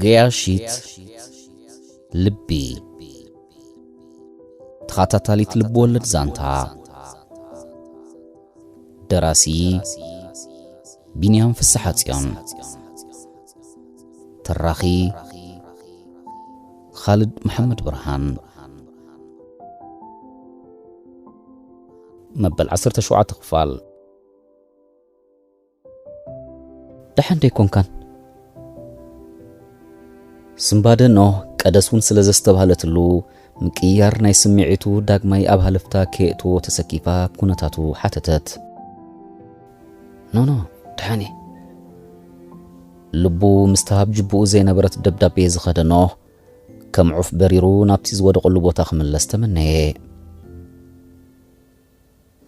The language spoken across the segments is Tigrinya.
ገያሺት ልቢ። ተኸታታሊት ልብ ወለድ ዛንታ። ደራሲ ቢንያም ፍስሓጽዮን። ተራኺ ኻልድ መሓመድ ብርሃን። መበል ዓሰርተ ሸውዓተ ክፋል። ደሓን ዶ ኣይኮንካን? ስምባደ ኖህ ቀደስ እውን ስለ ዘስተብሃለትሉ፣ ምቅይያር ናይ ስምዒቱ ዳግማይ ኣብ ሃለፍታ ከየእትዎ ተሰኪፋ ኩነታቱ ሓተተት። ኖኖ፣ ደሓን እየ። ልቡ ምስታ ኣብ ጅቡኡ ዘይነበረት ደብዳቤ ዝኸደ ኖህ፣ ከም ዑፍ በሪሩ ናብቲ ዝወደቐሉ ቦታ ክምለስ ተመነየ።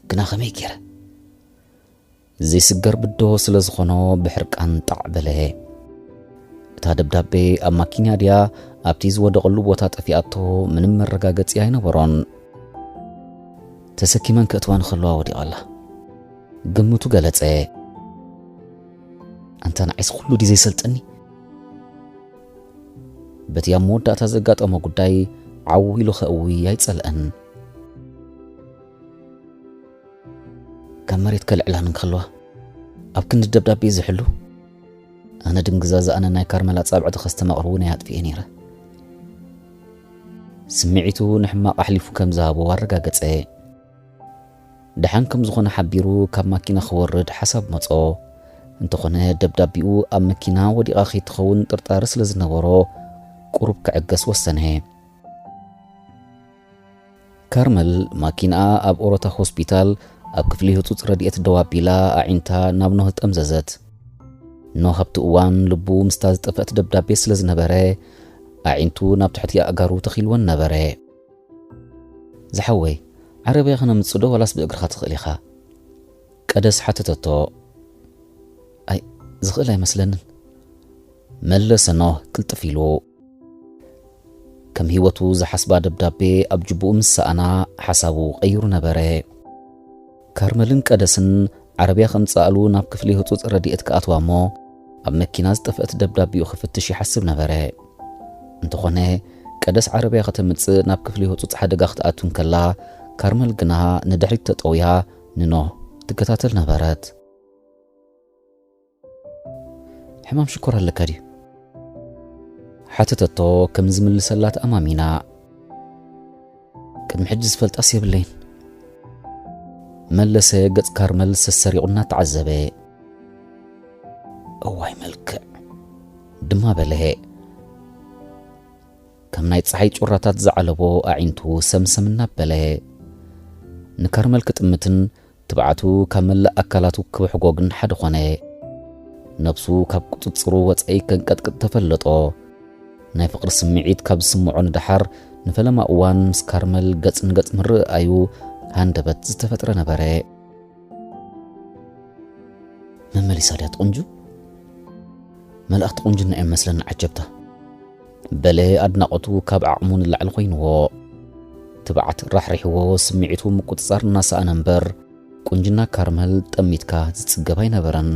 ግና ከመይ ገይረ? ዘይስገር ብድሆ ስለ ዝኾኖ ብሕርቃን ጣዕ በለ። እታ ደብዳቤ ኣብ ማኪና ድያ ኣብቲ ዝወደቐሉ ቦታ ጠፊኣቶ ምንም መረጋገጺ ኣይነበሮን። ተሰኪመን ክእትዋ ንኸለዋ ወዲቓ ኣላ። ግምቱ ገለጸ። ኣንታ ንዓይስ ኩሉ ድዩ ዘይሰልጠኒ? በቲ ኣብ መወዳእታ ዘጋጠሞ ጉዳይ ዓው ኢሉ ከእውይ ኣይጸልአን። ካብ መሬት ከልዕላን እንከለዋ ኣብ ክንዲ ደብዳቤ ዝሕሉ፣ ኣነ ድንግዛ ዝኣነ ናይ ካርመል ኣጻብዕቲ ከስተማቕርቡ ናይ ኣጥፍኤ ነይረ። ስምዒቱ ንሕማቕ ኣሕሊፉ ከም ዝሃቦ ኣረጋገጸ። ደሓን ከም ዝኾነ ሓቢሩ ካብ ማኪና ክወርድ ሓሳብ መጾ። እንተኾነ ደብዳቤኡ ኣብ መኪና ወዲቓ ከይትኸውን ጥርጣረ ስለ ዝነበሮ ቁሩብ ክዕገስ ወሰነ። ካርመል ማኪንኣ ኣብ ኦሮታ ሆስፒታል ኣብ ክፍሊ ህጹጽ ረድኤት ደው ኣቢላ ኣዒንታ ናብ ኖህ ጠምዘዘት። ኖህ ኣብቲ እዋን ልቡ ምስታ ዝጠፍአት ደብዳቤ ስለ ዝነበረ ኣዒንቱ ናብ ትሕቲ ኣእጋሩ ተኺልወን ነበረ። ዝሓወይ፣ ዓረብያ ከነምጽእ ዶ ዋላስ ብእግርኻ ትኽእል ኢኻ? ቀደስ ሓተተቶ። ኣይ፣ ዝኽእል ኣይመስለንን፣ መለሰ ኖህ ቅልጥፍ ኢሉ። ከም ህይወቱ ዝሓስባ ደብዳቤ ኣብ ጅቡኡ ምስ ሰኣና ሓሳቡ ቀይሩ ነበረ። ካርመልን ቀደስን ዓረብያ ከምጽኣሉ ናብ ክፍሊ ህጹጽ ረድኤት ክኣትዋ እሞ ኣብ መኪና ዝጠፍአት ደብዳቤኡ ክፍትሽ ይሓስብ ነበረ። እንተኾነ ቀደስ ዓረብያ ከተምጽእ ናብ ክፍሊ ህጹጽ ሓደጋ ክትኣቱ እንከላ፣ ካርመል ግና ንድሕሪት ተጠውያ ንኖህ ትከታተል ነበረት። ሕማም ሽኮር ኣለካ ድዩ? ሓተተቶ ከም ዝምልሰላ ተኣማሚና። ቅድሚ ሕጂ ዝፈልጣስ የብለይን፣ መለሰ ገጽ ካርመል ሰሰሪቑ እናተዓዘበ። እዋይ መልክዕ ድማ በለ። ከም ናይ ጸሓይ ጩራታት ዝዓለቦ ኣዒንቱ ሰምሰም እናበለ ንካርመል ክጥምትን ትብዓቱ ካብ መላእ ኣካላቱ ክብሕጎ ግን ሓደ ኾነ። ነብሱ ካብ ቁጽጽሩ ወጻኢ ከንቀጥቅጥ ተፈለጦ። ናይ ፍቕሪ ስምዒት ካብ ዝስምዖ ንደሓር ንፈለማ እዋን ምስ ካርመል ገጽ ንገጽ ምርኣዩ ሃንደበት ዝተፈጥረ ነበረ። መመሊሳ ድያ ትቕንጁ? መላእኽቲ ቁንጅና እዮም መስለኒ ዓጀብታ። በለ ኣድናቖቱ ካብ ዓቕሙ ንላዕሊ ኮይንዎ። ትብዓት ራሕሪሕዎ ስምዒቱ ምቁጽጻር እናሰኣነ እምበር፣ ቁንጅና ካርመል ጠሚትካ ዝጽገብ ኣይነበረን።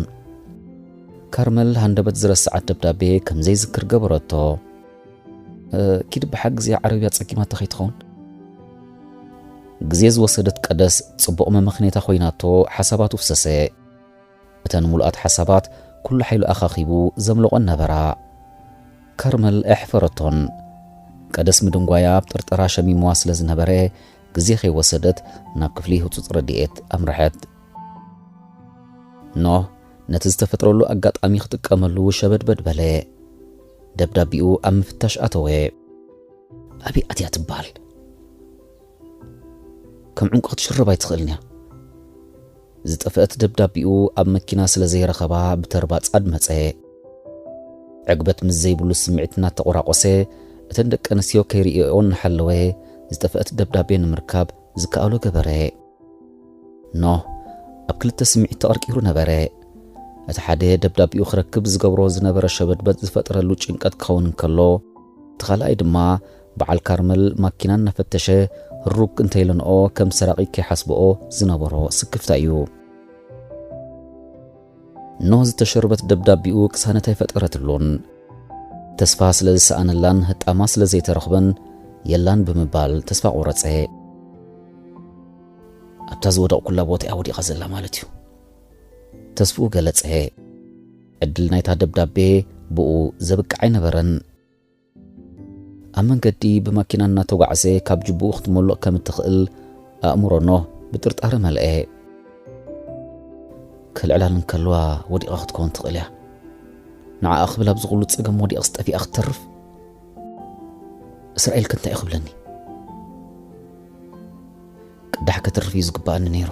ካርመል ሃንደበት ዝረስዓት ደብዳቤ ከም ዘይዝክር ገበረቶ። "እ፣ ኪድ ብሓ ግዜ ዓረብያ ጸጊማታ ከይትኸውን?" ግዜ ዝወሰደት ቀደስ ጽቡቕ መመኽኔታ ኮይናቶ ሓሳባቱ ፍሰሰ። እተን ምሉኣት ሓሳባት ኩሉ ሓይሉ ኣኻኺቡ ዘምለቖን ነበራ። ካርመል ኣየሕፈረቶን። ቀደስ ምድንጓያ ኣብ ጥርጠራ ሸሚምዋ ስለ ዝነበረ፣ ግዜ ከይወሰደት ናብ ክፍሊ ህጹጽ ረድኤት ኣምርሐት። ኖህ ነቲ ዝተፈጥረሉ ኣጋጣሚ ክጥቀመሉ ሸበድበድ በለ። ደብዳቤኡ ኣብ ምፍታሽ ኣተወ። ኣበይ ኣትያ ትበሃል? ከም ዕንቁ ክትሽርብ ኣይትኽእልን እያ። ዝጠፍአት ደብዳቤኡ ኣብ መኪና ስለ ዘይረኸባ ብተርባጽ ኣድመጸ። ዕግበት ምስ ዘይብሉ ስምዒት እናተቆራቆሰ፣ እተን ደቂ ኣንስትዮ ከይርእየኦ እናሓለወ ዝጠፍአት ደብዳቤ ንምርካብ ዝከኣሎ ገበረ። ኖህ ኣብ ክልተ ስምዒት ተቐርቂሩ ነበረ። እቲ ሓደ ደብዳቤኡ ክረክብ ዝገብሮ ዝነበረ ሸበድበድ ዝፈጠረሉ ጭንቀት ክኸውን እንከሎ፣ እቲ ካልኣይ ድማ በዓል ካርመል ማኪና እናፈተሸ ህሩግ እንተይለንኦ ከም ሰራቒ ከይሓስብኦ ዝነበሮ ስክፍታ እዩ። ኖህ ዝተሸርበት ደብዳቤኡ ቅሳነት ኣይፈጠረትሉን። ተስፋ ስለ ዝሰኣነላን ህጣማ ስለ ዘይተረኽበን የላን ብምባል ተስፋ ቆረጸ። ኣብታ ዝወደቕኩላ ቦታ እያ ወዲቓ ዘላ ማለት እዩ። ተስፍኡ ገለጸ። ዕድል ናይታ ደብዳቤ ብኡ ዘብቅዕ ኣይነበረን። ኣብ መንገዲ ብማኪና እናተጓዕዘ ካብ ጅቡኡ ክትመልቕ ከም እትኽእል ኣእምሮ ኖህ ብጥርጣረ መልአ። ከልዕላን ከልዋ ወዲቓ ክትከውን ትኽእል እያ። ንዓኣ ክብል ኣብዚ ኩሉ ጸገም ወዲቕስ ጠፊኣ ክትተርፍ? እስራኤል ከ እንታይ እዩ ክብለኒ? ቅዳሕ ክትርፍ እዩ ዝግባኣኒ ነይሩ።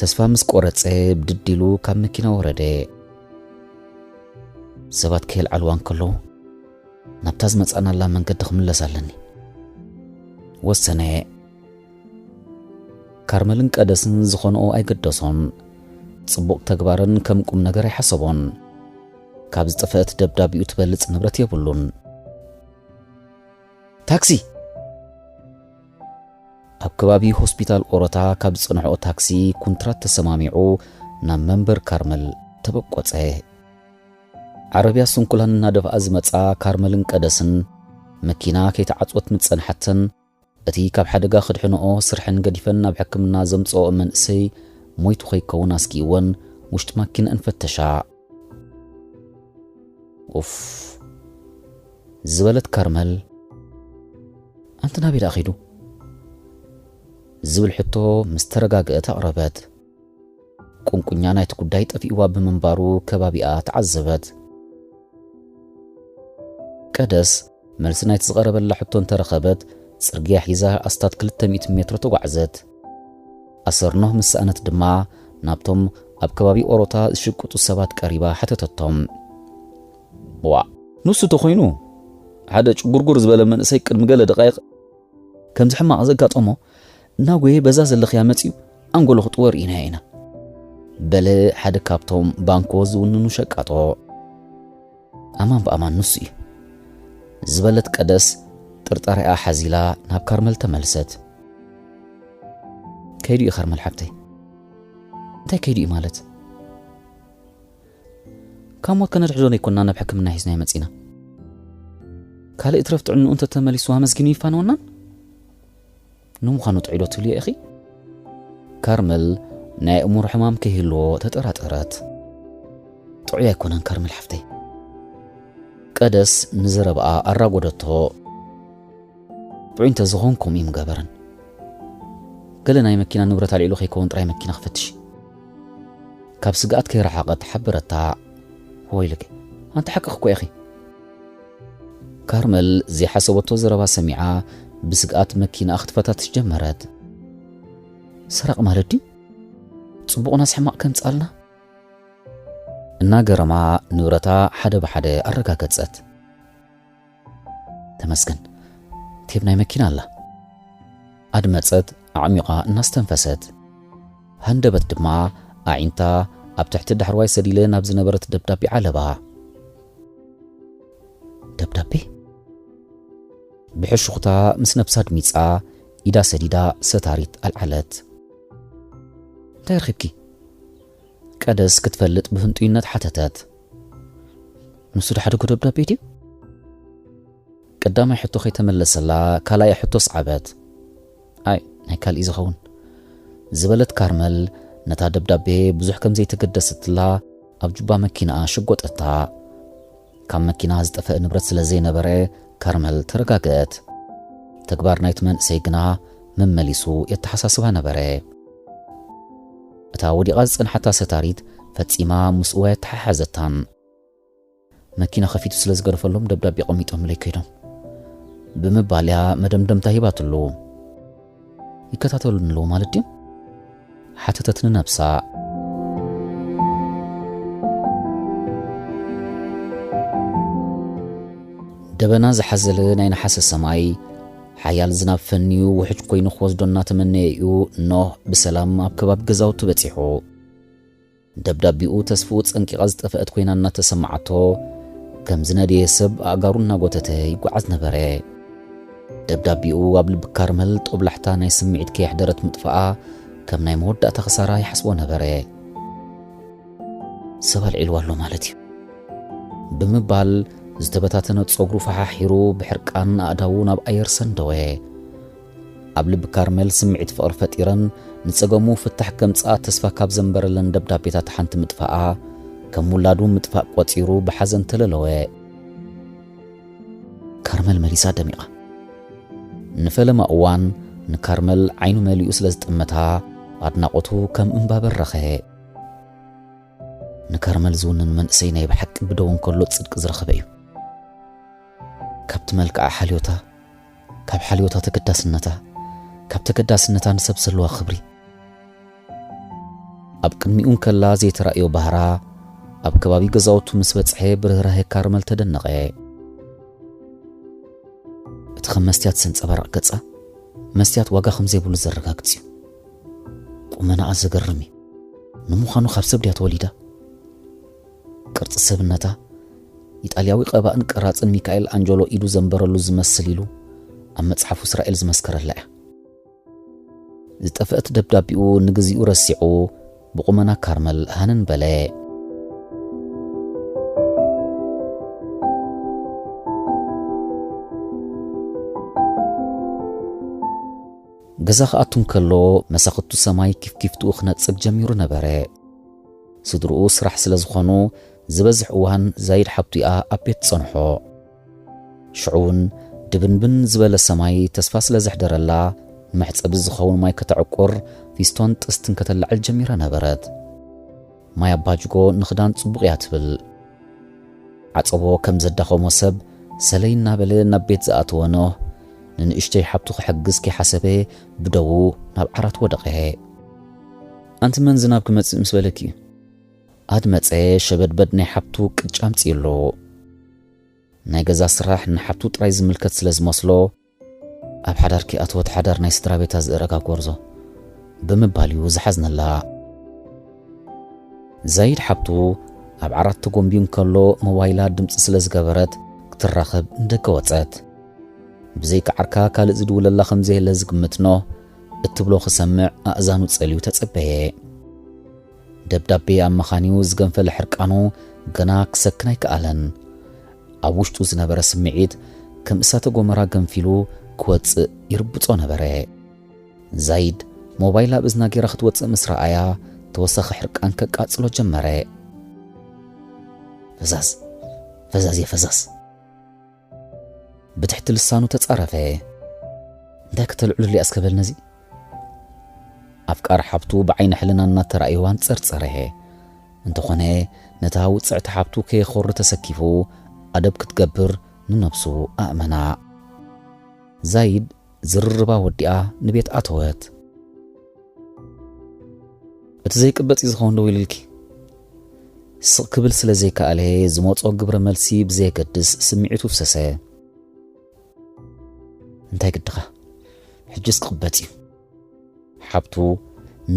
ተስፋ ምስ ቆረጸ ብድድ ኢሉ ካብ መኪና ወረደ። ሰባት ከየልዓልዋ እንከለዉ ናብታ ዝመጻእናላ መንገዲ ክምለስ ኣለኒ። ወሰነ። ካርመልን ቀደስን ዝኾንኦ ኣይገደሶን። ጽቡቕ ተግባርን ከም ቁም ነገር ኣይሓሰቦን። ካብ ዝጠፍአት ደብዳቢኡ ትበልጽ ንብረት የብሉን። ታክሲ! ኣብ ከባቢ ሆስፒታል ኦሮታ ካብ ዝጸንሕኦ ታክሲ ኩንትራት ተሰማሚዑ ናብ መንበር ካርመል ተበቆጸ። ዓረብያ ስንኩላን እናደፍኣ ዝመጻ ካርመልን ቀደስን መኪና ከይተዓጽወት ምጸንሓተን እቲ ካብ ሓደጋ ክድሕንኦ ስርሐን ገዲፈን ናብ ሕክምና ዘምጽኦ መንእሰይ ሞይቱ ከይከውን ኣስጊእወን ውሽጢ ማኪና እንፈተሻ። ኡፍ ዝበለት ካርመል፣ ኣንቲ ናበይ ደኣ ኸይዱ? ዝብል ሕቶ ምስ ተረጋገአት ኣቕረበት። ቁንቁኛ ናይቲ ጉዳይ ጠፊእዋ ብምንባሩ ከባቢኣ ተዓዘበት። ቀደስ መልሲ ናይቲ ዝቐረበላ ሕቶ እንተረኸበት፣ ጽርግያ ሒዛ ኣስታት ክልተ ሚእቲ ሜትሮ ተጓዕዘት። ኣሰር ኖህ ምስ ሰኣነት ድማ ናብቶም ኣብ ከባቢ ኦሮታ ዝሽቅጡ ሰባት ቀሪባ ሓተተቶም። ዋእ፣ ንሱ ተኾይኑ ሓደ ጭጉርጉር ዝበለ መንእሰይ ቅድሚ ገለ ደቃይቕ ከምዚ ሕማቕ ዘጋጠሞ እናጎየ በዛ ዘለኽያ መጺኡ ኣንጎሎ ክጥወር ኢና ኢና፣ በለ ሓደ ካብቶም ባንኮ ዝውንኑ ሸቃጦ። ኣማን ብኣማን ንሱ እዩ ዝበለት ቀደስ ጥርጣሬኣ ሓዚላ ናብ ካርመል ተመልሰት። ከይዱ እዩ ካርመል ሓብተይ። እንታይ ከይዱ እዩ ማለት? ካብ ሞት ከነድሕዞ ዘይኮንና ናብ ሕክምና ሒዝናዮ መጺና። ካልእ ትረፍ ጥዕንኡ እንተተመሊሱ ኣመስጊኑ ይፋነወናን? ንምዃኑ ጥዑይ ዶ ትብልዮ ኢኺ? ካርመል ናይ ኣእምሮ ሕማም ከይህልዎ ተጠራጠረት። ጥዑይ ኣይኮነን ካርመል ሓፍተይ። ቀደስ ንዘረባኣ ኣራጎደቶ። ጥዑይ እንተዝኸውን ከምኡ እዩ ምገበረን። ገለ ናይ መኪና ንብረት ኣልዒሉ ከይከውን ጥራይ መኪና ክፈትሽ። ካብ ስግኣት ከይረሓቐት ሓበረታ። ወይልኪ፣ ኣንቲ ሓቅኺ እኮ ኢኺ። ካርመል ዘይሓሰበቶ ዘረባ ሰሚዓ ብስግኣት መኪናኣ ክትፈታትሽ ጀመረት። ሰራቕ ማለት ድዩ? ጽቡቕናስ ሕማቕ ከምጽኣልና? እናገረማ ንብረታ ሓደ ብሓደ ኣረጋገጸት። ተመስገን፣ ቴብ ናይ መኪና ኣላ። ኣድመጸት ኣዕሚቓ እናስተንፈሰት። ሃንደበት ድማ ኣዒንታ ኣብ ትሕቲ ዳሕርዋይ ሰዲለ ናብ ዝነበረት ደብዳቤ ዓለባ። ደብዳቤ? ብሕሹኽታ ምስ ነብሳ ኣድሚጻ ኢዳ ሰዲዳ ሰታሪት ኣልዓለት። እንታይ ረኺብኪ? ቀደስ ክትፈልጥ ብህንጡይነት ሓተተት። ንሱ ዝሓደጎ ደብዳቤ ድዩ? ቀዳማይ ሕቶ ከይተመለሰላ ካልኣይ ሕቶ ሰዓበት። ኣይ፣ ናይ ካልእ ዝኸውን ዝበለት ካርመል ነታ ደብዳቤ ብዙሕ ከም ዘይተገደሰትላ ኣብ ጁባ መኪናኣ ሸጎጠታ። ካብ መኪና ዝጠፍአ ንብረት ስለ ዘይነበረ ካርመል ተረጋገአት። ተግባር ናይቲ መንእሰይ ግና መመሊሱ የተሓሳስባ ነበረ። እታ ወዲቓ ዝጸንሓታ ሰታሪት ፈጺማ ምስኡ ኣየተሓሓዘታን። መኪና ከፊቱ ስለ ዝገደፈሎም ደብዳቤ ቀሚጦምለይ ከይዶም ብምባል እያ መደምደምታ ሂባትሉ። ይከታተሉኒ ኣለዉ ማለት ድዮም? ሓተተት ንነብሳ። ደበና ዝሓዘለ ናይ ነሓሰ ሰማይ ሓያል ዝናብ ፈንዩ ውሕጅ ኮይኑ ክወስዶ እናተመነየ እዩ ኖህ ብሰላም ኣብ ከባቢ ገዛውቱ በጺሑ። ደብዳቢኡ ተስፍኡ ጸንቂቓ ዝጠፍአት ኮይና እናተሰማዓቶ፣ ከም ዝነደየ ሰብ ኣእጋሩ እናጎተተ ይጓዓዝ ነበረ። ደብዳቢኡ ኣብ ልቢ ካርመል ጦብላሕታ ናይ ስምዒት ከየሕደረት ምጥፋኣ ከም ናይ መወዳእታ ክሳራ ይሓስቦ ነበረ። ሰብ ኣልዒልዋ ኣሎ ማለት እዩ ብምባል ዝተበታተነ ጸጉሩ ፈሓሒሩ ብሕርቃን ኣእዳዉ ናብ ኣየር ሰንደወ። ኣብ ልቢ ካርመል ስምዒት ፍቕሪ ፈጢረን ንጸገሙ ፍታሕ ከምጽኣ ተስፋ ካብ ዘንበረለን ደብዳቤታት ሓንቲ ምጥፋኣ ከም ውላዱ ምጥፋእ ቆጺሩ ብሓዘን ተለለወ። ካርመል መሊሳ ደሚቓ። ንፈለማ እዋን ንካርመል ዓይኑ መሊኡ ስለ ዝጠመታ ኣድናቖቱ ከም እምባ በረኸ። ንካርመል ዝውንን መንእሰይ ናይ ብሓቂ ብደው እንከሎ ጽድቂ ዝረኸበ እዩ። ካብቲ መልክዓ ሓልዮታ፣ ካብ ሓልዮታ ተገዳስነታ፣ ካብ ተገዳስነታ ንሰብ ዘለዋ ክብሪ። ኣብ ቅድሚኡ እንከላ ዘይተራእዮ ባህራ፣ ኣብ ከባቢ ገዛውቱ ምስ በጽሐ ብርህራሄ ካርመል ተደነቐ። እቲ ከም መስትያት ዘንጸባርቕ ገጻ፣ መስትያት ዋጋ ከም ዘይብሉ ዘረጋግጽ እዩ። ቁመናኣ ዘገርም እዩ። ንምዃኑ ካብ ሰብ ድያ ተወሊዳ? ቅርጺ ሰብነታ፣ ኢጣልያዊ ቀባእን ቀራጽን ሚካኤል ኣንጀሎ ኢዱ ዘንበረሉ ዝመስል ኢሉ ኣብ መጽሓፉ እስራኤል ዝመስከረላ እያ። ዝጠፍአት ደብዳቤኡ ንግዚኡ ረሲዑ፣ ብቑመና ካርመል ሃነን በለ። ገዛ ክኣቱ እንከሎ፣ መሳኹቱ ሰማይ ኪፍኪፍትኡ ክነጽግ ጀሚሩ ነበረ። ስድርኡ ስራሕ ስለ ዝኾኑ፣ ዝበዝሕ እዋን ዛይድ ሓብቱኣ ኣብ ቤት ጸንሖ። ሽዑ እውን ድብንብን ዝበለ ሰማይ ተስፋ ስለ ዘሕደረላ፣ ንመሕጸቢ ዝኸውን ማይ ከተዕቁር ፊስቶን ጥስትን ከተላዕል ጀሚራ ነበረት። ማይ ኣባጅጎ ንኽዳን ጽቡቕ እያ ትብል። ዓጸቦ ከም ዘዳኸሞ ሰብ ሰለይ እናበለ ናብ ቤት ዝኣተወ ኖህ፣ ንንእሽተይ ሓብቱ ክሕግዝ ከይሓሰበ ብደዉ ናብ ዓራት ወደቐ። ኣንቲ መን ዝናብ ክመጽእ ምስ በለኪ እዩ? ኣድመጸ ሸበድበድ ናይ ሓብቱ ቅጫ ኣምጺእሉ። ናይ ገዛ ስራሕ ንሓብቱ ጥራይ ዝምልከት ስለ ዝመስሎ፣ ኣብ ሓዳር ከይኣተወት ሓዳር ናይ ስድራ ቤታ ዝእረጋ ጎርዞ ብምባል እዩ ዝሓዝነላ። ዛይድ ሓብቱ ኣብ ዓራት ተጎንብዩ እንከሎ ሞባይላ ድምጺ ስለ ዝገበረት ክትራኸብ ንደገ ወጸት። ብዘይካ ዓርካ ካልእ ዝድውለላ ከም ዘየለ ዝግምት ኖህ እትብሎ ክሰምዕ ኣእዛኑ ጸልዩ ተጸበየ። ደብዳቤ ኣብ መኻንዩ ዝገንፈለ ሕርቃኑ ገና ክሰክን ኣይከኣለን። ኣብ ውሽጡ ዝነበረ ስምዒት ከም እሳተ ጎመራ ገንፊሉ ክወጽእ ይርብጾ ነበረ። ዛይድ ሞባይል ኣብ እዝና ጌራ ክትወጽእ ምስ ረኣያ ተወሳኺ ሕርቃን ከቃጽሎ ጀመረ። ፈዛዝ፣ ፈዛዝ እየ ፈዛዝ። ብትሕቲ ልሳኑ ተጻረፈ። እንታይ ከተልዕሉሉ እያ እስከ በል ነዚ? ኣፍቃሪ ሓብቱ ብዓይኒ ሕልና እናተራእየዋ ኣንጸርጸረ። እንተኾነ ነታ ውጽዕቲ ሓብቱ ከየኾሪ ተሰኪፉ ኣደብ ክትገብር ንነብሱ ኣእመና። ዛይድ ዝርርባ ወዲኣ ንቤት ኣተወት። እቲ ዘይቅበጽ እዩ ዝኸውን ደው ኢልልኪ። ስቕ ክብል ስለ ዘይከኣለ ዝመጾ ግብረ መልሲ ብዘየገድስ ስምዒቱ ፍሰሰ። እንታይ ግድኻ? ሕጅስ ክቕበጽ እዩ። ሓብቱ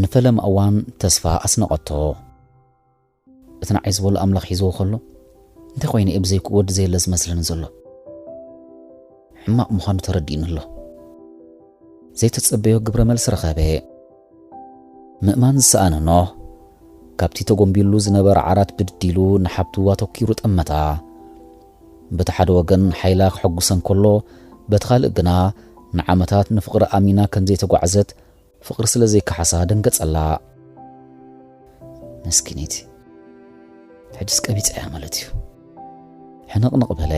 ንፈለማ እዋን ተስፋ ኣስነቐቶ። እቲ ንዓይ ዝበሎ ኣምላኽ ሒዝዎ ከሎ፣ እንታይ ኮይነ እየ ብዘይክኡ ወዲ ዘየለ ዝመስለኒ ዘሎ? ሕማቕ ምዃኑ ተረዲኡኒ ኣሎ። ዘይተጸበዮ ግብረ መልሲ ረኸበ። ምእማን ዝሰኣነ ኖህ፣ ካብቲ ተጎንቢሉ ዝነበረ ዓራት ብድድ ኢሉ ንሓብቱ ኣተኪሩ ጠመታ። በቲ ሓደ ወገን ሓይላ ክሐጉሰ እንከሎ፣ በቲ ካልእ ግና ንዓመታት ንፍቕሪ ኣሚና ከም ዘይተጓዕዘት፣ ፍቕሪ ስለ ዘይከሓሳ ደንገጸላ። መስኪነይቲ፣ ሕጅስ ቀቢጸ እያ ማለት እዩ። ሕንቕንቕ በለ።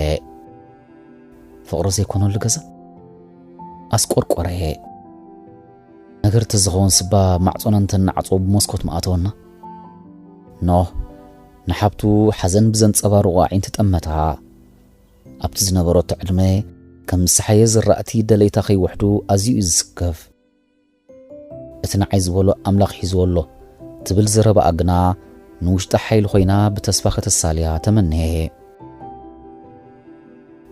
ፍቕሪ ዘይኮነሉ ገዛ ኣስቆርቆረ። ነገር ተዝኸውን ስባ ማዕጾና እንተናዕጾ ብመስኮት ምኣተወና። ኖህ ንሓብቱ ሓዘን ብዘንጸባርቑ ኣዒንቲ ጠመታ። ኣብቲ ዝነበረቶ ዕድመ ከም ዝሰሓየ ዝራእቲ ደለይታ ከይውሕዱ ኣዝዩ እዩ ዝስከፍ። እቲ ንዓይ ዝበሎ ኣምላኽ ሒዝዎ ኣሎ ትብል ዘረባኣ ግና ንውሽጣ ሓይሊ ኮይና ብተስፋ ከተሳልያ ተመነየ።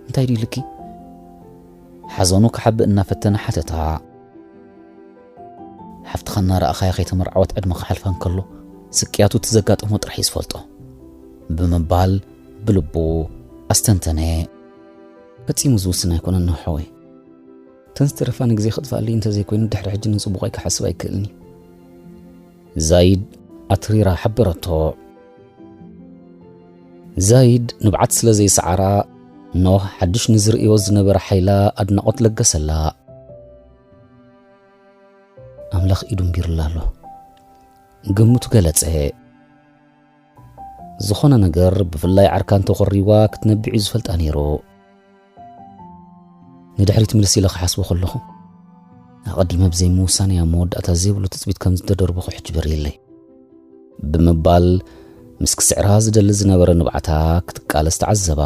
እንታይ ድዩ ኢልኪ? ሓዘኑ ክሓብእ እናፈተነ ሓተታ። ሓፍትኻ እናረኣኻያ ከይተመርዓወት ዕድመ ክሓልፋ እንከሎ ስቅያቱ እቲ ዘጋጠሞ ጥራሕ እዩ ዝፈልጦ ብምባል ብልቡ ኣስተንተነ። ፈጺሙ ዝውስን ኣይኮነን ኖህ ሓወይ። እተን ዝተረፋ ንግዜ ከጥፍኣለይ እንተዘይኮይኑ ድሕሪ ሕጂ ንጽቡቐይ ክሓስብ ኣይክእልን እዩ። ዛይድ ኣትሪራ ሓበረቶ። ዛይድ ንብዓት ስለ ዘይሰዓራ ኖህ ሓድሽ ንዝርእዮ ዝነበረ ሓይላ ኣድናቖት ለገሰላ። ኣምላኽ ኢዱ እምቢሩላ ኣሎ። ግምቱ ገለጸ። ዝኾነ ነገር፣ ብፍላይ ዓርካ እንተኾሪዋ፣ ክትነብዕ እዩ ዝፈልጣ ነይሩ። ንድሕሪት ምልስ ኢለ ክሓስቦ ከለኹ፣ ኣቐዲመ ብዘይምውሳን እያ መወዳእታ ዘይብሉ ትጽቢት ከም ዝተደርበኹ ሕጂ በሪለይ። ብምባል፣ ምስ ክስዕራ ዝደሊ ዝነበረ ንብዓታ ክትቃለስ ተዓዘባ።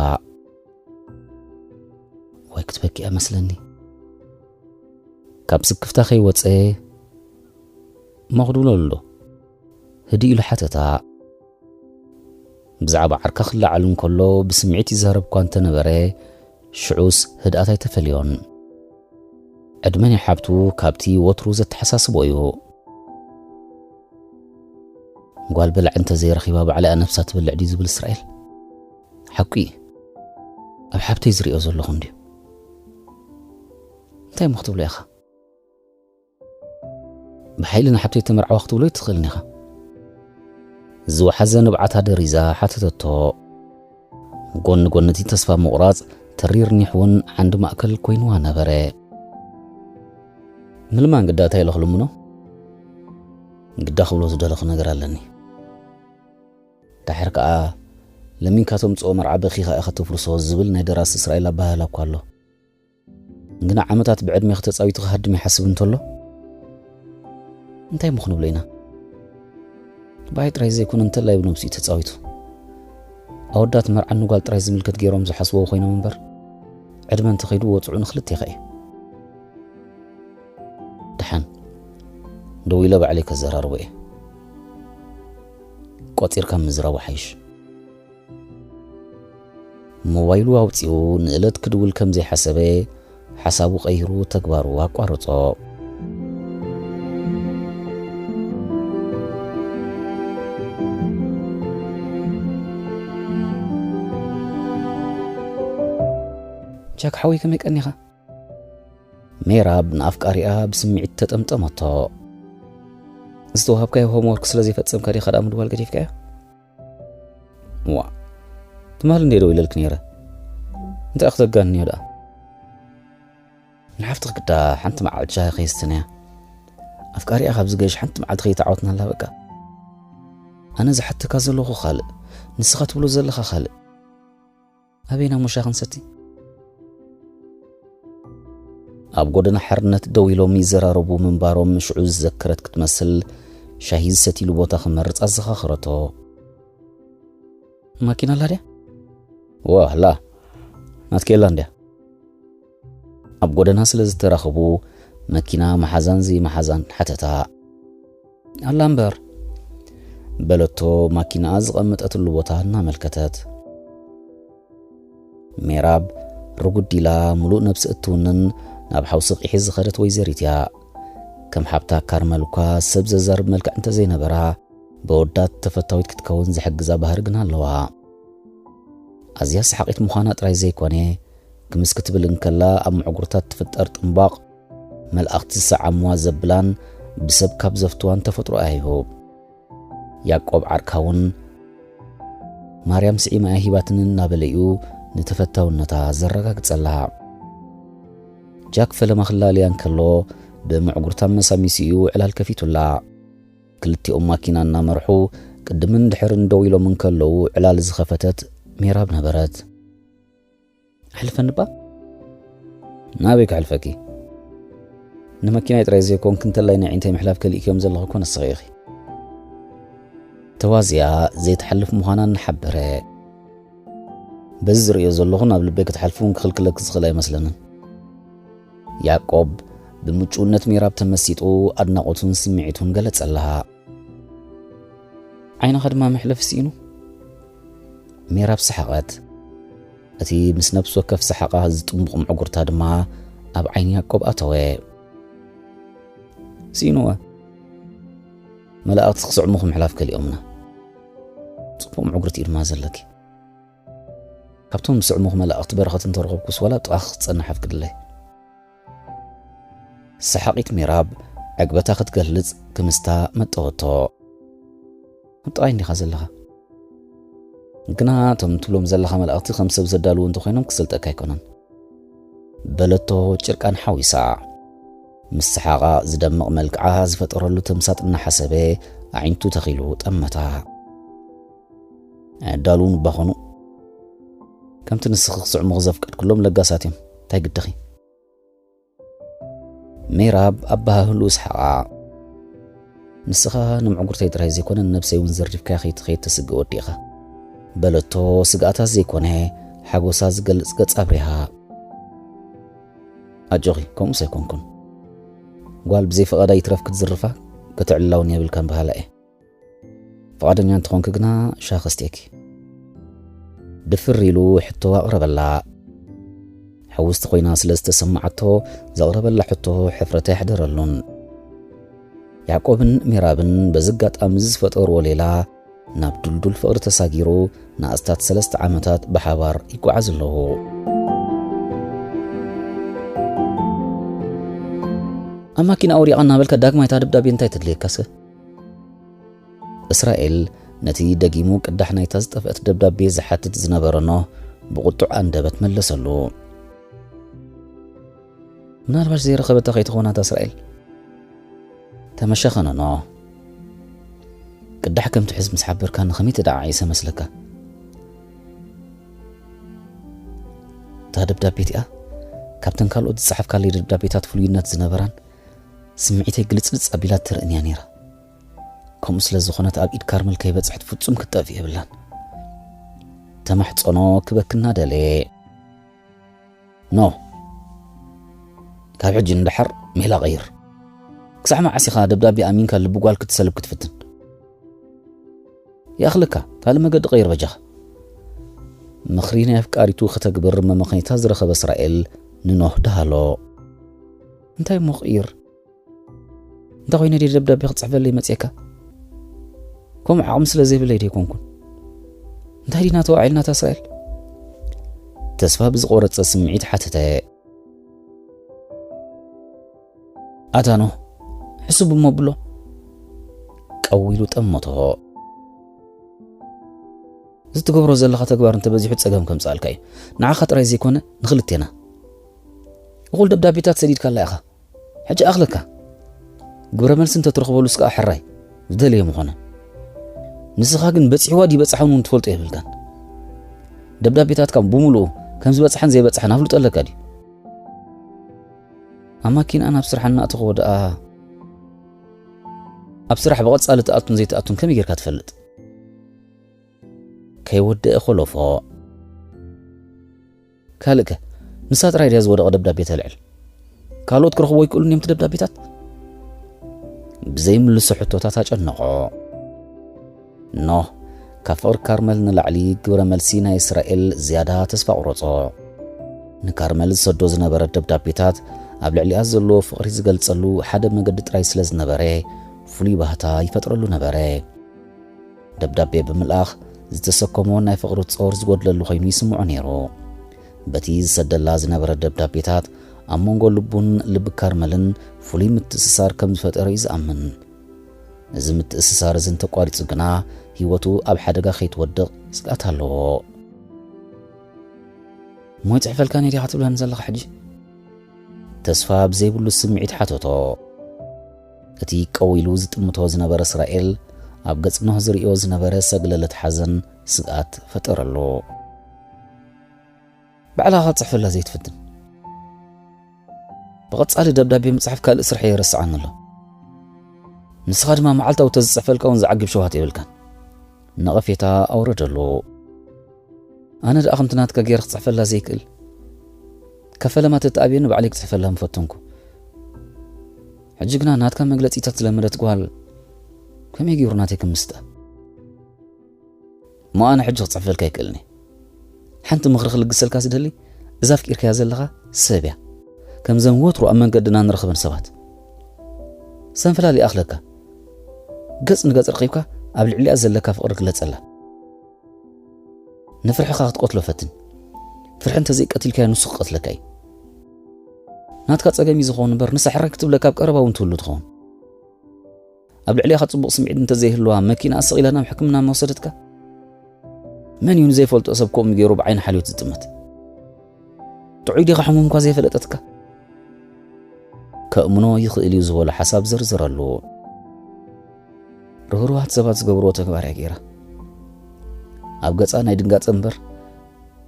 ወይ ክትበኪ እያ መስለኒ። ካብ ስክፍታ ከይወጸ፣ "እሞ ክድውለሉ ዶ?" ህድእ ኢሉ ሓተታ። ብዛዕባ ዓርካ ክለዓል እንከሎ ብስምዒት ይዛረብ እኳ እንተነበረ፣ ሽዑስ ህድኣት ኣይተፈልዮን። ዕድመ ናይ ሓብቱ ካብቲ ወትሩ ዘተሓሳስቦ እዩ። ጓል በላዕ እንተ ዘይረኺባ ባዕላ እያ ነብሳ ትበልዕ ድዩ ዝብል እስራኤል? ሓቁ እዩ። ኣብ ሓብተይ ዝርእዮ ዘለኹ እንድዩ። እንታይ እሞ ክትብሎ ኢኻ? ብሓይሊ ንሓብተይ ተመርዓዋ ክትብሎ ኣይትኽእልን ኢኻ። ዝወሓዘ ንብዓታ ደሪዛ ሓተተቶ። ጎኒ ጎኒ እቲ ተስፋ ምቑራጽ፣ ተሪር ኒሕ እውን ዓንዲ ማእከል ኮይንዋ ነበረ። ምልማን ግዳ እንታይ ኢለ ክልምኖ? ግዳ ክብሎ ዝደለኹ ነገር ኣለኒ። ድሓር ከኣ፣ ለሚንካ ተምጽኦ መርዓ በኺኻ ኢኻ ተፍርሶ ዝብል ናይ ደራሲ እስራኤል ኣበሃህላ እኳ ኣሎ። ግና ዓመታት ብዕድሜ ከተጻዊቱ ክሃድም ይሓስብ እንተሎ፣ እንታይ እሞ ክንብሎ ኢና? ብኣይ ጥራይ ዘይኮነ እንተላይ ብነብሱ እዩ ተጻዊቱ። ኣወዳት መርዓ ንጓል ጥራይ ዝምልከት ገይሮም ዝሓስብዎ ኮይኖም እምበር፣ ዕድመ እንተኸይዱ ወጽዑ ንክልቴኻ እዩ። ደሓን፣ ደው ኢለ ባዕለይ ከዘራርቦ እየ። ቆጺርካ ምዝራቡ ሓይሽ። ሞባይሉ ኣውጺኡ ንእለት ክድውል ከም ዘይሓሰበ፣ ሓሳቡ ቀይሩ ተግባሩ ኣቋረጾ። ጃክ ሓወይ፣ ከመይ ቀኒኻ? ሜራብ ንኣፍቃሪኣ ብስምዒት ተጠምጠመቶ። ዝተዋሃብካዮ ሆምወርክ ስለ ዘይፈጸምካ ዲኻ ደኣ ምድዋል ገዲፍካዮ? ዋ፣ ትማሊ እንዴ ደው ኢለልክ ነይረ? እንታይ ክትጋንዮ ደኣ? ንሓፍትኽ ግዳ ሓንቲ መዓልቲ ሻሂ ከየስትንያ። ኣፍቃሪኣ ካብ ዝገሽ ሓንቲ መዓልቲ ከይተዓወትናላ በቃ። ኣነ ዝሓተካ ዘለኹ ካልእ፣ ንስኻ ትብሎ ዘለኻ ካልእ። ኣበይና እሞ ሻሂ ክንሰቲ? ኣብ ጎደና ሓርነት ደው ኢሎም ይዘራረቡ ምንባሮም ሽዑ ዝዘከረት ክትመስል፣ ሻሂ ዝሰትይሉ ቦታ ክመርጽ ኣዘኻኸረቶ። ማኪና ኣላ ድያ? እወ ኣላ። ናትኪ የላን ድያ? ኣብ ጎደና ስለ ዝተራኸቡ፣ መኪና መሓዛን ዘይመሓዛን ሓተታ። ኣላ እምበር፣ በለቶ ማኪናኣ ዝቐመጠትሉ ቦታ እናመልከተት። ሜራብ ርጉድ ኢላ ምሉእ ነብሲ እትውንን ናብ ሓውሲ ቂሒ ዝኸደት ወይዘሪት እያ። ከም ሓብታ ካርመል እኳ ሰብ ዘዛርብ መልክዕ እንተዘይነበራ፣ በወዳት ተፈታዊት ክትከውን ዝሕግዛ ባህሪ ግና ኣለዋ። ኣዝያ ሰሓቒት ምዃና ጥራይ ዘይኮነ፣ ክምስ ክትብል እንከላ ኣብ ምዕጉርታት ትፍጠር ጥምባቕ፣ መላእኽቲ ዝሰዓምዋ ዘብላን ብሰብ ካብ ዘፍትዋን ተፈጥሮኣ እዩ። ያዕቆብ ዓርካ እውን፣ "ማርያም ስዒማ እያ ሂባትኒ" እናበለ እዩ ንተፈታውነታ ዘረጋግጸላ። ጃክ ፈለማ ክላለያ እንከሎ፣ ብምዕጉርታ መሳሚሱ እዩ ዕላል ከፊቱላ። ክልቲኦም ማኪና እናመርሑ ቅድምን ድሕርን ደው ኢሎም እንከለዉ፣ ዕላል ዝኸፈተት ሜራብ ነበረት። "ኣሕልፈኒ እባ?" "ናበይ ከሕልፈኪ? ንመኪናይ ጥራይ ዘይኮንክ እንተላይ ናይ ዒንተይ ምሕላፍ ከሊእክዮም ዘለኹ እኮ ንስኺ ኢኺ።" ተዋዝያ ዘይትሓልፍ ምዃና እናሓበረ፣ "በዚ ዝርእዮ ዘለኹ ናብ ልበይ ክትሓልፊ እውን ክኽልክለኪ ዝኽእል ኣይመስለንን።" ያዕቆብ ብምጩውነት ሜራብ ተመሲጡ ኣድናቖቱን ስምዒቱን ገለጸላ። ዓይንኻ ድማ መሕለፊ ስኢኑ። ሜራብ ሰሓቐት። እቲ ምስ ነፍሲ ወከፍ ሰሓቓ ዝጥምቕ ምዕጉርታ ድማ ኣብ ዓይኒ ያዕቆብ ኣተወ። ስኢኑወ። መላእኽቲ ክስዕሙኺ ምሕላፍ ከሊኦምና። ጽቡቕ ምዕጉርቲ እዩ ድማ ዘለኪ። ካብቶም ዝስዕሙኺ መላእኽቲ በረኸት እንተረኸብኩስ ዋላ ኣብ ጥቓኺ ክጸንሕ ኣፍቅድለይ። ሰሓቒት ሜራብ ዕግበታ ክትገልጽ ክምስታ መጠወቶ። ኣብ ጥቓይ እንዲኻ ዘለኻ። ግና እቶም ትብሎም ዘለኻ መላእኽቲ ከም ሰብ ዘዳልዉ እንተኾይኖም ክሰልጠካ ኣይኮነን፣ በለቶ ጭርቃን ሓዊሳ። ምስ ሰሓቓ ዝደምቕ መልክዓ ዝፈጠረሉ ተምሳጥ እናሓሰበ ኣዒንቱ ተኺሉ ጠመታ። ኣዳልውን እባ ኾኑ፣ ከምቲ ንስኺ ክስዕሙኺ ዘፍቀድኩሎም ለጋሳት እዮም። እንታይ ግድኺ? ሜራብ ኣበሃህልኡ ሰሓቓ። ንስኻ ንምዕጉርተይ ጥራይ ዘይኮነ ንነብሰይ እውን ዘርዲፍካያ ከይትኸይድ ተስግእ ወዲ ኢኻ፣ በለቶ ስግኣታ ዘይኮነ ሓጎሳ ዝገልጽ ገጽ ኣብሪሃ። ኣጆኺ፣ ከምኡስ ኣይኮንኩን። ጓል ብዘይ ፈቓዳ ይትረፍ ክትዝርፋ ከተዕልላ እውን የብልካን በሃላ እየ። ፍቓደኛ እንተኾንኪ ግና ሻሂ ከስትየኪ። ድፍር ኢሉ ሕቶ ኣቕረበላ። ሕውስቲ ኮይና ስለ ዝተሰማዓቶ ዘቕረበላ ሕቶ ሕፍረት ኣየሕደረሉን። ያዕቆብን ሜራብን በዚ ኣጋጣሚ እዚ ዝፈጠርዎ ሌላ ናብ ዱልዱል ፍቕሪ ተሳጊሩ ንኣስታት ሰለስተ ዓመታት ብሓባር ይጓዓዙ ኣለዉ። ኣብ ማኪና ኣውዲቓ እናበልካ ዳግማይ እታ ደብዳቤ እንታይ ተድልየካሰ? እስራኤል ነቲ ደጊሙ ቅዳሕ ናይታ ዝጠፍአት ደብዳቤ ዝሓትት ዝነበረ ኖህ ብቁጡዕ ኣንደበት መለሰሉ። ምናልባሽ ዘይረኸበታ ከይትኾና እታ እስራኤል? ተመሸኸነ ኖህ። ቅዳሕ ከም ትሕዝ ምስ ሓበርካኒ ከመይ ተደዓዒሰ መስለካ? እታ ደብዳቤ እቲኣ ካብተን ካልኦት ዝጸሓፍካለይ ደብዳቤታት ፍሉይነት ዝነበራን ስምዒተይ ግልጽልጽ ኣቢላ ትርእን እያ ነይራ። ከምኡ ስለ ዝኾነት ኣብ ኢድ ካርመል ከይበጽሐት ፍጹም ክትጠፍእ የብላን። ተማሕጸኖ ክበክና ደለየ። ኖ፣ ካብ ሕጂ ንደሓር ሜላ ቀይር። ክሳዕ መዓስ ኢኻ ደብዳቤ ኣሚንካ ልቢ ጓል ክትሰልብ ክትፍትን? ይኣኽለካ፣ ካልእ መገዲ ቀይር በጃኻ። ምኽሪ ናይ ኣፍቃሪቱ ከተግብር መመኽነይታ ዝረኸበ እስራኤል ንኖህ ደሃሎ። እንታይ እሞ ክቕይር? እንታይ ኮይነ ድየ ደብዳቤ ክጽሕፈለይ መጽየካ? ከምኡ ዓቕሚ ስለ ዘይብለይ ደይኮንኩን። እንታይ ዲና ተዋዒልናታ እስራኤል? ተስፋ ብዝቆረጸ ስምዒት ሓተተ። ኣታ ኖህ፣ ሕሱብ እሞ ብሎ። ቀዊሉ ጠመቶ። እዚ ትገብሮ ዘለኻ ተግባር እንተበዚሑ ጸገም ከምጽኣልካ እዩ። ንዓኻ ጥራይ ዘይኮነ ንኽልቴና። እኹል ደብዳቤታት ሰዲድካላ ኢኻ። ሕጂ ኣኽለካ። ግብረ መልሲ እንተትረኽበሉስ ከኣ ሕራይ፣ ዝደለየ ምኾነ። ንስኻ ግን በጺሕዋ ድዩ በጻሓን እውን ትፈልጦ የብልካን። ደብዳቤታትካ ብምሉኡ ከም ዝበጽሓን ዘይበጽሓን ኣፍልጦ ኣለካ ድዩ? ኣብ ማኪና ናብ ስራሕ እናእተኽዎ ደኣ ኣብ ስራሕ ብቐጻሊ ትኣቱን ዘይትኣቱን ከመይ ጌርካ ትፈልጥ? ከይወደአ ኮለፎ። ካልእከ? ንሳ ጥራይ ድያ ዝወደቐ ደብዳቤ ተልዕል? ካልኦት ክረኽቦ ይክእሉን እዮም እቲ ደብዳቤታት? ብዘይምልሶ ሕቶታት ኣጨነቖ። ኖህ፣ ካብ ፍቕሪ ካርመል ንላዕሊ ግብረ መልሲ ናይ እስራኤል ዝያዳ ተስፋ ኣቑረጾ። ንካርመል ዝሰዶ ዝነበረ ደብዳቤታት ኣብ ልዕሊኣ ዘለዎ ፍቕሪ ዝገልጸሉ ሓደ መገዲ ጥራይ ስለ ዝነበረ፣ ፍሉይ ባህታ ይፈጥረሉ ነበረ። ደብዳቤ ብምልኣኽ ዝተሰከሞ ናይ ፍቕሪ ጾር ዝጎድለሉ ኮይኑ ይስምዖ ነይሩ። በቲ ዝሰደላ ዝነበረ ደብዳቤታት ኣብ መንጎ ልቡን ልቢ ካርመልን ፍሉይ ምትእስሳር ከም ዝፈጠረ እዩ ዝኣምን። እዚ ምትእስሳር እዚ እንተቋሪጹ ግና ህይወቱ ኣብ ሓደጋ ከይትወድቕ ስግኣት ኣለዎ። እሞ ይጽሕፈልካን እየ ዲኻ ትብለኒ ዘለኻ ሕጂ? ተስፋ ብዘይብሉ ስምዒት ሓተቶ። እቲ ቀዊሉ ዝጥምቶ ዝነበረ እስራኤል ኣብ ገጽ ኖህ ዝርእዮ ዝነበረ ሰግለለት ሓዘን ስግኣት ፈጠረሉ። ባዕላኻ ጽሕፈላ ዘይትፍትን? ብቐጻሊ ደብዳቤ ምጽሓፍ ካልእ ስራሕ የረስዓኒ ኣሎ። ንስኻ ድማ መዓልታዊ ተዝጽሕፈልካ እውን ዝዓግብ ሸውሃት የብልካን። ነቐፌታ ኣውረደሉ። ኣነ ደኣ ከምቲ ናትካ ገይረ ክጽሕፈላ ዘይክእል፣ ካብ ፈለማ ተተኣብየኒ ባዕለይ ክጽሕፈላ ምፈተንኩ። ሕጂ ግና ናትካ መግለጺታት ዝለመደት ጓል ከመይ ገይሩ ናተይ ክምስጣ? እሞ ኣነ ሕጂ ክጽሕፈልካ ኣይክእልን እየ። ሓንቲ ምኽሪ ክልግሰልካ ዝደሊ፣ እዛ ኣፍቂርካያ ዘለኻ ሰብ እያ። ከምዘን ወትሩ ኣብ መንገድና ንረኽበን ሰባት። ሰንፈላል ይኣኽለካ። ገጽ ንገጽ ረኺብካ ኣብ ልዕሊኣ ዘለካ ፍቕሪ ግለጸላ። ንፍርሕኻ ክትቀትሎ ፈትን። ፍርሒ እንተዘይቀቲልካዮ ንሱ ክቐትለካ እዩ። ናትካ ጸገም እዩ ዝኸውን እምበር ንሳ ሕራይ ክትብለካ ኣብ ቀረባ እውን ትህሉ ትኸውን። ኣብ ልዕሊኻ ጽቡቕ ስምዒት እንተዘይህልዋ መኪና ኣሰቒላ ናብ ሕክምና መወሰደትካ? መን እዩ ንዘይፈልጦ ሰብ ከምኡ ገይሩ ብዓይኒ ሓልዮት ዝጥምት? ጥዑይ ዲኻ ሕሙም እኳ ዘይፈለጠትካ? ከእምኖ ይኽእል እዩ ዝበሎ ሓሳብ ዘርዝረሉ። ርህሩሃት ሰባት ዝገብርዎ ተግባር እያ ገይራ። ኣብ ገጻ ናይ ድንጋጸ እምበር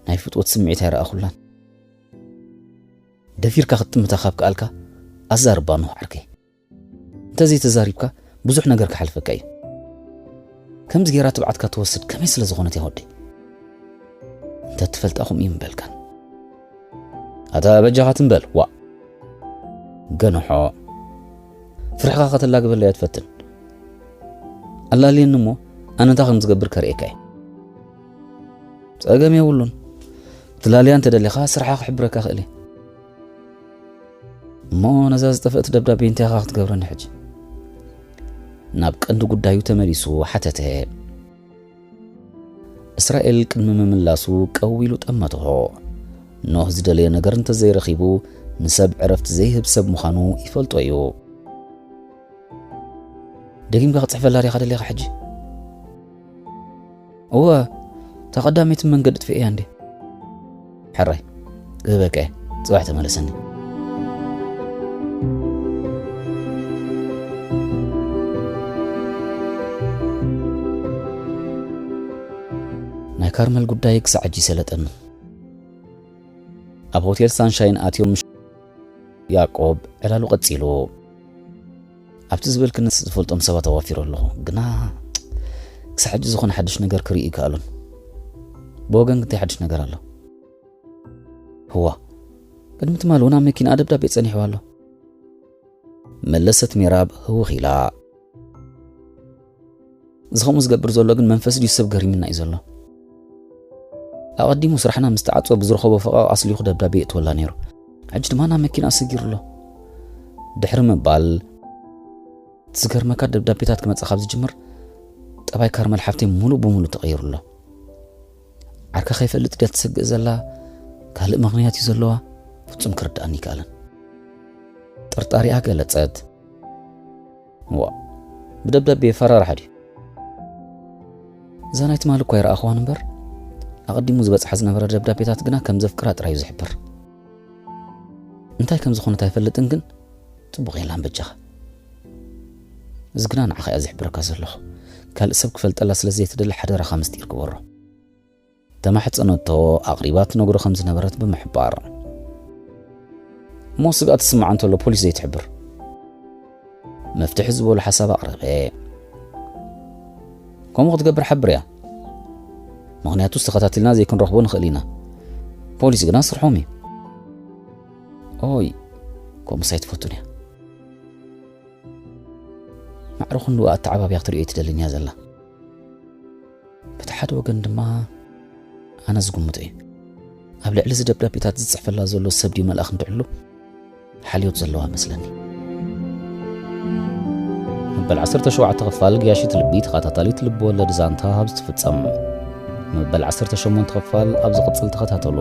ናይ ፍትወት ስምዒት ኣይረኣኹላን። ደፊርካ ክትጥምታ ካብ ከኣልካ ኣዛርባ፣ ኖህ ዓርከይ። እንተዘይተዛሪብካ ብዙሕ ነገር ክሓልፈካ እዩ። ከምዚ ገይራ ትብዓትካ ትወስድ ከመይ ስለ ዝኾነት እያ ወደይ? እንተ ትፈልጣ ከምኡ እዩ ምበልካን። ኣታ በጃኻ ትንበል፣ ዋእ። ገንሖ። ፍርሕኻ ከተላግበለይ ኣይትፈትን። ኣላልየኒ እሞ ኣነ እንታይ ከም ዝገብር ከርእየካ እየ። ጸገም የብሉን። ትላልያ እንተ ደሊኻ ስራሓ ክሕብረካ ክእል እየ። እሞ ነዛ ዝጠፍአት ደብዳቤ እንታይ ኢኻ ክትገብረኒ ሕጂ? ናብ ቀንዲ ጉዳዩ ተመሊሱ ሓተተ። እስራኤል ቅድሚ ምምላሱ ቀው ኢሉ ጠመቶ። ኖህ ዝደለዮ ነገር እንተዘይረኺቡ ንሰብ ዕረፍቲ ዘይህብ ሰብ ምዃኑ ይፈልጦ እዩ። ደጊምካ ክጽሕፈላ ዲኻ ደሊኻ ሕጂ? እወ፣ እታ ቀዳመይቲ መንገዲ ጥፍኤያ እንዴ? ሕራይ፣ ክህበካ እየ። ጽባሕ ተመለሰኒ። ናይ ካርመል ጉዳይ ክሳዕ ሕጂ ሰለጠኒ። ኣብ ሆቴል ሳንሻይን ኣትዮም፣ ያዕቆብ ዕላሉ ቀጺሉ። ኣብቲ ዝበልክኒ ዝፈልጦም ሰባት ኣዋፊሩ ኣለኹ፣ ግና ክሳዕ ሕጂ ዝኾነ ሓድሽ ነገር ክርኢ ይከኣሉን። ብወገን እንታይ ሓድሽ ነገር ኣሎ? ህዋ፣ ቅድሚ ትማሊ እውን ኣብ መኪና ደብዳቤ ጸኒሕዋ ኣሎ። መለሰት ሜራብ ህውኽ ኢላ። እዚ ከምኡ ዝገብር ዘሎ ግን መንፈስ ድዩ ሰብ ገሪምና እዩ ዘሎ። ኣቐዲሙ ስራሕና ምስ ተዓጽወ ብዝረኸቦ ፈቐቕ ኣስሊኹ ደብዳቤ የእትወላ ነይሩ። ሕጂ ድማ ናብ መኪና ኣሰጊሩ ኣሎ። ድሕሪ ምባል፣ ዝገርመካ ደብዳቤታት ክመጻ ካብ ዝጅምር ጠባይ ካርመል ሓፍተይ ሙሉእ ብሙሉእ ተቐይሩ ኣሎ። ዓርካ ከይፈልጥ ድያ ትሰግእ ዘላ? ካልእ ምኽንያት እዩ ዘለዋ? ፍጹም ክርድኣኒ ይከኣልን። ጥርጣሪኣ ገለጸት። ዋ፣ ብደብዳቤ የፈራርሓ ድዩ? እዛ ናይ ትማሊ እኳ ይረኣኽዋን እምበር፣ ኣቐዲሙ ዝበጽሓ ዝነበረ ደብዳቤታት ግና ከም ዘፍቅራ ጥራይ እዩ ዝሕብር። እንታይ ከም ዝኾነት ኣይፈልጥን፣ ግን ጽቡቕ የላን በጃኻ። እዚ ግና ንዓኻ እያ ዝሕብረካ ዘለኹ። ካልእ ሰብ ክፈልጠላ ስለ ዘይትደሊ ሓደራኻ ምስጢር ግበሮ። ተማሕጸነቶ፣ ኣቕሪባ ትነግሮ ከም ዝነበረት ብምሕባር። እሞ ስግኣት ትስምዓ እንተሎ ፖሊስ ዘይትሕብር? መፍትሒ ዝበሎ ሓሳብ ኣቕረበ። ከምኡ ክትገብር ሓብር እያ። ምኽንያቱስ ተኸታቲልና ዘይክንረኽቦ ንኽእል ኢና። ፖሊስ ግና ስርሖም እዩ። ኦይ፣ ከምኡስ ኣይትፈቱን እያ። ማዕረ ክንድኡ ኣተዓባብያ ክትርእዮ ኣይትደልን እያ ዘላ። በቲ ሓደ ወገን ድማ ኣነ ዝግምቶ እዩ። ኣብ ልዕሊ እዚ ደብዳቤታት ዝጽሕፈላ ዘሎ ሰብ ድዩ መልኣኽ እንድዕሉ ሓልዮት ዘለዋ መስለኒ። መበል ዓሰርተ ሸውዓተ ክፋል ገያሺት ልቢ ተኸታታሊት ልቢ ወለድ ዛንታ ኣብ ዝትፍጸም። መበል ዓሰርተ ሸሞንተ ክፋል ኣብ ዝቕጽል ተኸታተሉ።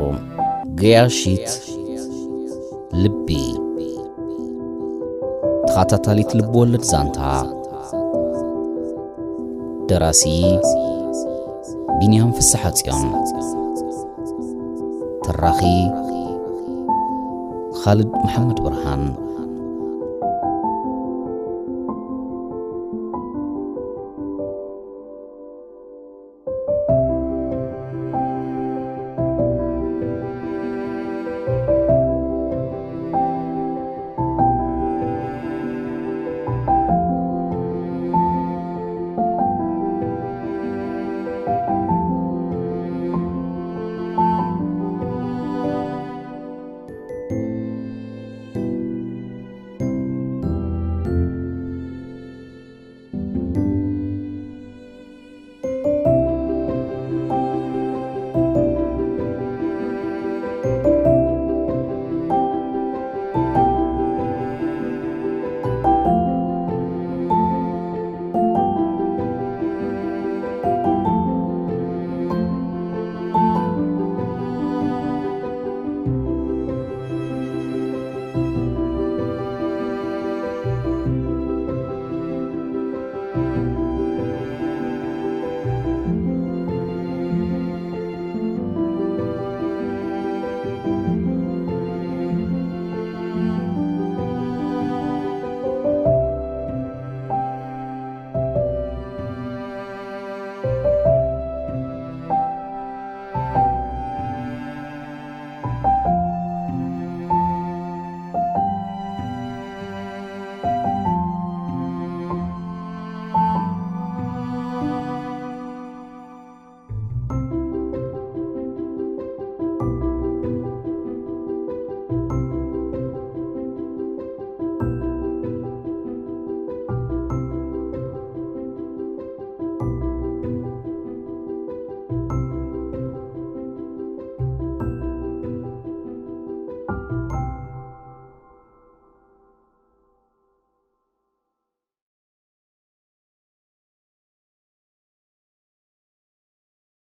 ገያሺት ልቢ ተኸታታሊት ልቢ ወለድ ዛንታ። ደራሲ ቢንያም ፍስሓጽዮን። ተራኺ ኻልድ መሓመድ ብርሃን።